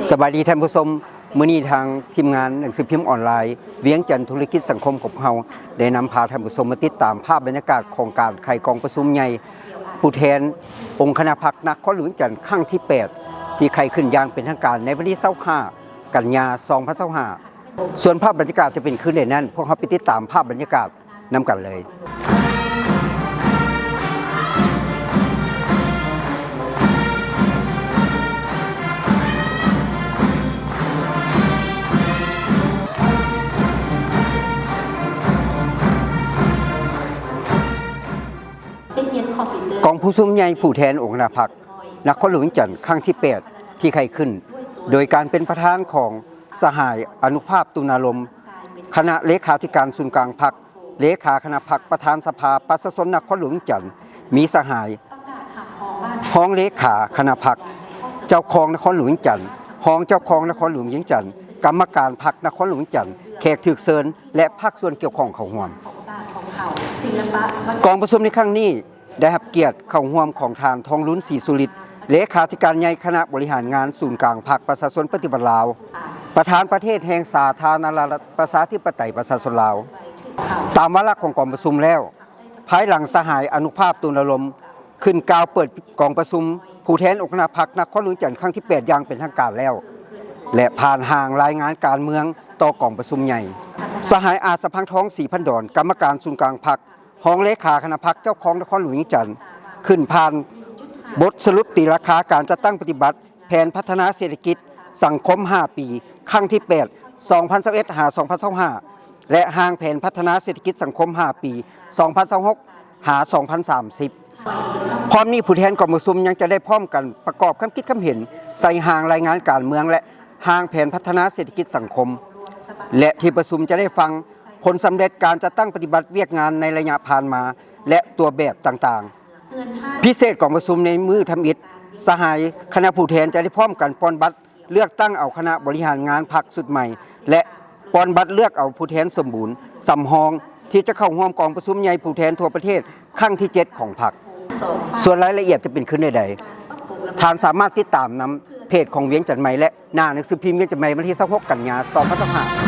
ສະບາຍດີທ່ານຜູ້ຊົມ, ມື້ນີ້ທາງທີມງານໜັງສືພິມອອນລາຍວຽງຈັນທຸລະກິດສັງຄົມຂອງເຮົາ ໄດ້ນຳພາທ່ານຜູ້ຊົມມາຕິດຕາມພາບບັນຍາກາດຂອງການໄຂກອງປະຊຸມໃຫຍ່ຜູ້ແທນອົງຄະນະພັກນະຄອນຫຼວງວຽງຈັນຄັ້ງທີແປດ ທີ່ໄຂຂຶ້ນຢ່າງເປັນທາງການໃນວັນທີຊາວຫ້າ ກັນຍາ ສອງພັນຊາວຫ້າ. ສ່ວນພາບບັນຍາກາດຈະເປັນຄືໃດນັ້ນ, ພວກເຮົາໄປຕິດຕາມພາບບັນຍາກາດ ນຳກັນເລີຍ. ກອງປະຊຸມໃຫຍ່ຜູ້ແທນອົງຄະນະພັກນະຄອນຫຼວງວຽງຈັນຄັ້ງທີແປດ ທີ່ໄຂຂຶ້ນໂດຍການເປັນປະທານຂອງສະຫາຍ ອະນຸພາບ ຕຸນາລົມ ຄະນະເລຂາທິການສູນກາງພັກ, ເລຂາຄະນະພັກ, ປະທານສະພາປະຊາຊົນນະຄອນຫຼວງວຽງຈັນ, ມີສະຫາຍຮອງເລຂາຄະນະພັກ, ເຈົ້າຄອງນະຄອນຫຼວງວຽງຈັນ, ຮອງເຈົ້າຄອງນະຄອນຫຼວງວຽງຈັນ, ກຳມະການພັກນະຄອນຫຼວງວຽງຈັນ, ແຂກຖືກເຊີນ ແລະ ພາກສ່ວນກ່ຽວຂ້ອງເຂົ້າຮ່ວມ. ກອງປະຊຸມໃນຄັ້ງນີ້ ໄດ້ຮັບກຽດເຂົ້າຮ່ວມຂອງທ່ານ ທອງລຸນ ສີສຸລິດ ເລຂາທິການໃຫຍ່ຄະນະບໍລິຫານງານສູນກາງພັກປະຊາຊົນປະຕິວັດລາວ, ປະທານປະເທດແຫ່ງສາທາລະນະລັດປະຊາທິປະໄຕປະຊາຊົນລາວ. ຕາມວາລະຂອງກອງປະຊຸມແລ້ວ, ພາຍຫຼັງສະຫາຍ ອະນຸພາບ ຕຸນາລົມ ຂຶ້ນກ່າວເປີດກອງປະຊຸມຜູ້ແທນອົງຄະນະພັກນະຄອນຫຼວງວຽງຈັນຄັ້ງທີແປດຢ່າງເປັນທາງການແລ້ວ ແລະ ຜ່ານຮ່າງລາຍງານການເມືອງຕໍ່ກອງປະຊຸມໃຫຍ່, ສະຫາຍ ອາດສະພັງທອງ ສີພັນດອນ ກຳມະການສູນກາງພັກ, ຮອງເລຂາຄະນະພັກເຈົ້າຄອງນະຄອນຫຼວງວຽງຈັນ ຂຶ້ນຜ່ານບົດສະຫຼຸບຕີລາຄາການຈັດຕັ້ງປະຕິບັດແຜນພັດທະນາເສດຖະກິດສັງຄົມຫ້າປີ ຄັ້ງທີແປດ ສອງພັນຊາວເອັດ ຫາ ສອງພັນຊາວຫ້າ ແລະ ຮ່າງແຜນພັດທະນາເສດຖະກິດສັງຄົມຫ້າປີ ສອງພັນຊາວຫົກ ຫາ ສອງພັນສາມສິບ. ພ້ອມນີ້ຜູ້ແທນກອງປະຊຸມຍັງຈະໄດ້ພ້ອມກັນປະກອບຄຳຄິດຄຳເຫັນໃສ່ຮ່າງລາຍງານການເມືອງ ແລະ ຮ່າງແຜນພັດທະນາເສດຖະກິດສັງຄົມ ແລະ ທີ່ປະຊຸມຈະໄດ້ຟັງ ຜົນສຳເລັດການຈັດຕັ້ງປະຕິບັດວຽກງານໃນໄລຍະຜ່ານມາ ແລະ ຕົວແບບຕ່າງໆ. ພິເສດກອງປະຊຸມໃນມື້ທຳອິດ, ສະຫາຍຄະນະຜູ້ແທນຈະໄດ້ພ້ອມກັນປ່ອນບັດເລືອກຕັ້ງເອົາຄະນະບໍລິຫານງານພັກຊຸດໃໝ່ ແລະ ປ່ອນບັດເລືອກເອົາຜູ້ແທນສົມບູນສຳຮອງ ທີ່ຈະເຂົ້າຮ່ວມກອງປະຊຸມໃຫຍ່ຜູ້ແທນທົ່ວປະເທດຄັ້ງທີເຈັດຂອງພັກ. ສ່ວນລາຍລະອຽດຈະເປັນຄືແນວໃດ, ທ່ານສາມາດຕິດຕາມນຳເພຈຂອງວຽງຈັນໃໝ່ ແລະ ໜ້າໜັງສືພິມວຽງຈັນໃໝ່ ວັນທີຊາວຫົກ ກັນຍາ ສອງພັນຊາວຫ້າ.